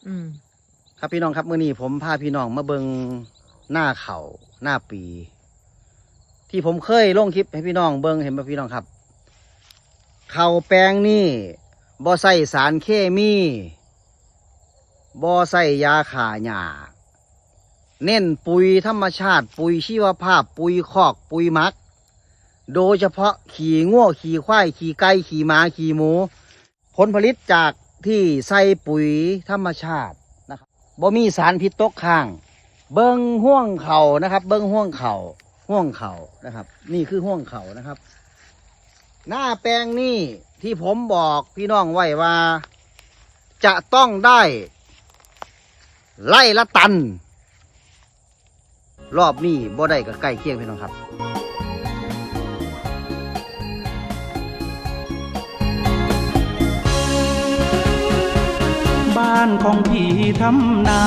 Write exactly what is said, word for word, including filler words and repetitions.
อืม ครับพี่น้องครับ มื้อนี้ผมพาพี่น้องมาเบิ่งนาข้าวนาปี ที่ผมเคยลงคลิปให้พี่น้องเบิ่ง เห็นบ่พี่น้องครับ ข้าวแปลงนี่บ่ใส่สารเคมี บ่ใส่ยาฆ่าหญ้า เน้นปุ๋ยธรรมชาติ ปุ๋ยชีวภาพ ปุ๋ยคอก ปุ๋ยหมัก โดยเฉพาะขี้งัว ขี้ควาย ขี้ไก่ ขี้หมา ขี้หมู ผลผลิตจากที่ใส่ปุ๋ยธรรมชาตินะครับ บ่มีสารพิษตกค้าง เบิ่งฮวงข้าวนะครับ เบิ่งฮวงข้าว ฮวงข้าวนะครับ นี่คือฮวงข้าวนะครับ นาแปลงนี้ที่ผมบอกพี่น้องไว้ว่า จะต้องได้ไร่ละตัน รอบนี้บ่ได้ก็ใกล้เคียงพี่น้องครับ บ้านของพี่ทำนา